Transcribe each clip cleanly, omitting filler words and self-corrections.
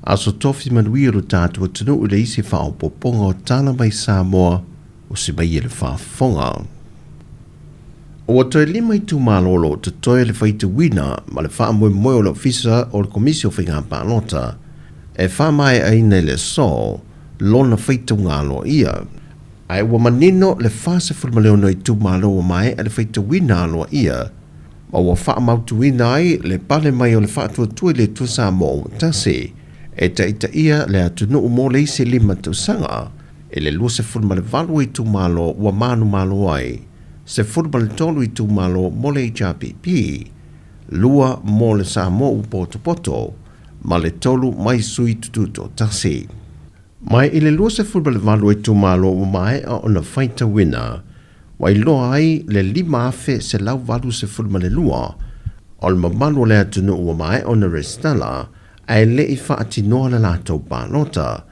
Aso Tofi manuia lo tatou atunuu i le isi faaopoopoga o tala mai Samoa o se mai e le faafofoga. Ua toe lima itumalo o lo o totoe le faitauina ma le faamoemoe o le Ofisa o le Komisi o Faiga Palota e faamaeaina i le aso lona faitauga aloaia. Ae ua manino le 46 itumalo ua maea le faitauina aloaia ma ua faamautuina ai le pale mai o le Faatuatua i le Atua Samoa ua tasi e taitaia le atunuu mo le isi lima tausaga i le 28 itumalo ua manumalo ai, 13 itumalo mo le HRPP, lua mo le Samoa ua potopoto ma le tolu mai sui tututoatasi. Mai i le 28 itumalo ua maea ona faitauina, ua iloa ai le 5,182 o le mamalu o le atunuu ua maea ona resitala ae le i faatinoa le latou palota.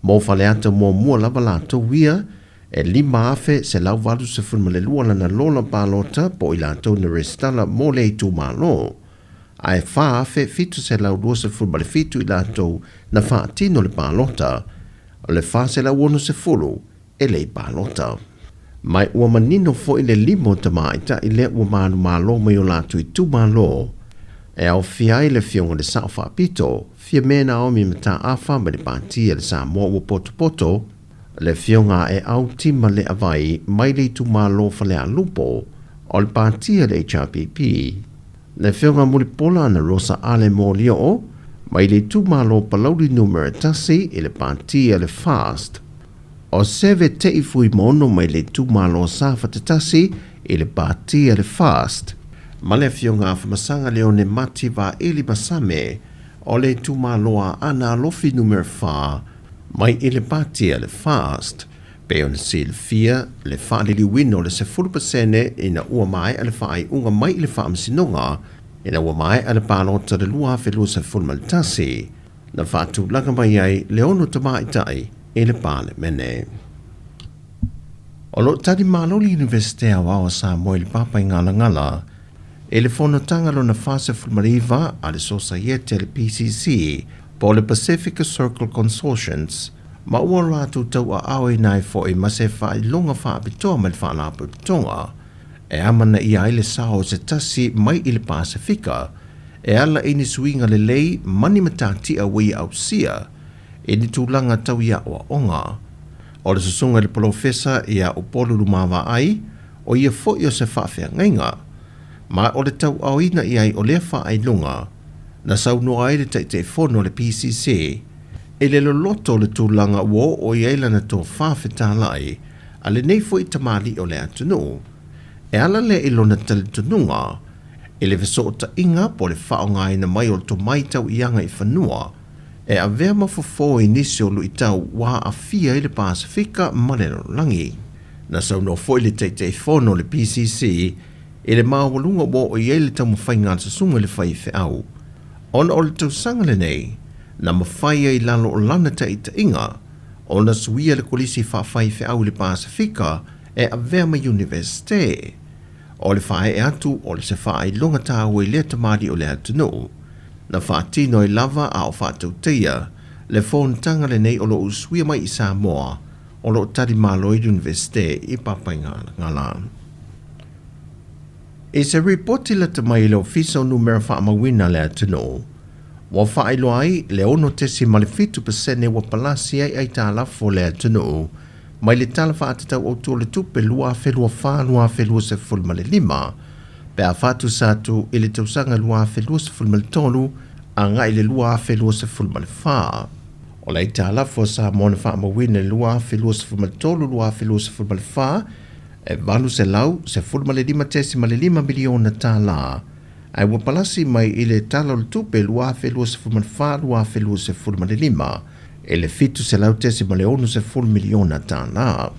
Mo Faleata muamua lava latou ia, e 5,182 lana lola palota po o i latou na resitala mo lea itumalo, ae 4,727 i latou na faatino le palota, o le 460 e le i palota. Ma ua manino foi le lima o tamaitai lea ua manumalo mai o latou itumalo e aofia ai le Afioga i le Sao Faapito, Fiame Naomi Mataafa mai le Pati a le Samoa ua potopoto, le Afioga a Eau Tima Leavai mai le itumalo Falealupo o le Pati a le HRPP, le Afioga Mulipola Ana Rosa Ale Molioo mai le itumalo Palauli Numera 1 i le Pati a le FAST, O Seve Te'i Fuimono mai le itumalo Safata 1 i le Pati a le FAST, ma le Afioga Afamasaga Leone Mati Vaili Masame o le itumalo Aana Alofi Numera 4 mai i le Pati a le FAST. Pei ona silafia le faaliliuina o le 10% ina ua maea le faaiuga mai i le Faamasinoga ina ua maea le palota i le 2021, na faatulaga mai ai le ono tamaitai i le Palemene. O lo o tali malo le Iunivesite Aoao a Samoa i le Papaigalagala i le fonotaga lona 49 a le Sosaiete a le PCC po o le Pacific Circle Consortiums ma ua latou tauaaoina ai foi ma se faailoga faapitoa mai le Faalapotopotoga e amanaia ai le sao o se tasi mai i le Pasefika e ala i ni suiga lelei ma ni matatia ua ia ausia i ni tulaga tau i aoaoga. O le susuga i le polofesa ia Upolu Lumavaai, o ia foi o se faafeagaiga, ma o le tauaoina i ai o lea faailoga na saunoa ai le Taitaifono o le PCC i le loloto o le tulaga ua oo i ai lana tofa fetalai a lenei foi tamalii o le atunuu. E ala lea i lona talitonuga i le fesootaiga po o le faaaogaina mai o le tomai tau i agaifanua e avea ma fofo i nisi o luitau ua aafia ai le Pasefika ma le lalolagi. Na saunoa foi le Taitaifono o le PCC i le maualuga ua oo i ai le taumafaiga a le Susuga i le Faifeau ona o le tausaga lenei na mafai ai i lalo o lana taitaiga ona suia le Kolisi Faafaifeau i le Pasefika e avea ma Iunivesite. O le faaee atu o le se faailoga taua i lea tamalii o le atunuu. Na faatino ai lava a o faatautaia le fonotaga lenei o lo o usuia mai i Samoa o lo o tali malo ai le Iunivesite i Papaigalagala. I se ripoti lata mai i le Ofisa o Numera Faamauina a le Atunuu, ua faailoa ai le 6.7% ua palasi ai aitalafu o le atunuu mai le Tala Faatatau Autu o le Tupe 2024/2025 pe a faatusa atu i le tausaga 2023 agai i le 2024. O le aitalafu a Samoa na faamauina i le 2023/2024 e $815.5 miliona tala, ae ua palasi mai i le Tala o le Tupe 2024/2025 i le $700.60 miliona tala.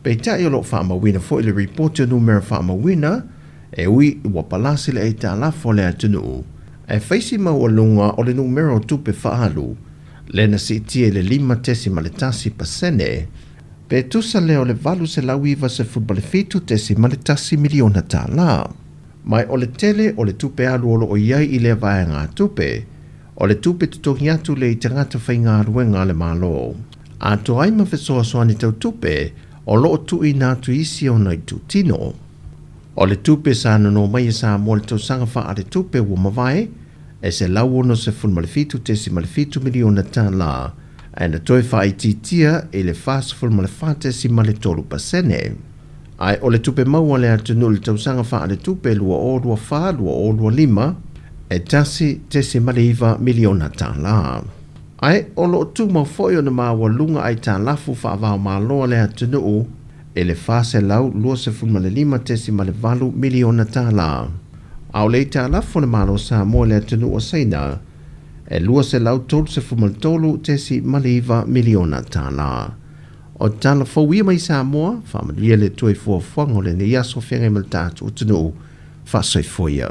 Peitai o lo o faamauina foi le ripoti o numera faamauina e ui ua palasi le aitalafu a le atunuu, ae fai si maualuga o le numera o tupe faaalu lea na siitia i le 5.1% pe tusa lea o le $897.1 miliona tala. Ma o le tele o le tupe alu o lo o i ai i lea vaegatupe. O le tupe totogi atu lea i tagata faigaluega a le Malo, atoa ai ma fesoasoani tau tupe o lo o tuuina atu i isi ona itutino. O le tupe sa nono mai e Samoa i le tausaga faaletupe ua mavae, e $167.7 miliona tala, ae na toe faaitiitia i le 44.3 pasene. Ae o le tupe maua a le atunuu i le tausaga faaletupe 2024/2025, e $1.9 miliona tala. Ae o lo o tumau foi ona maualuga aitalafu faava-o-Malo a le atunuu i le $425.8 miliona tala. A o le aitalafu a le Malo o Samoa i le atunuu o Saina, e $233.9 miliona tala. O tala fou ia mai Samoa, faamanuia le Atua i fuafuaga o lenei aso feagai ma le tatou atunuu. Faasoifua ia.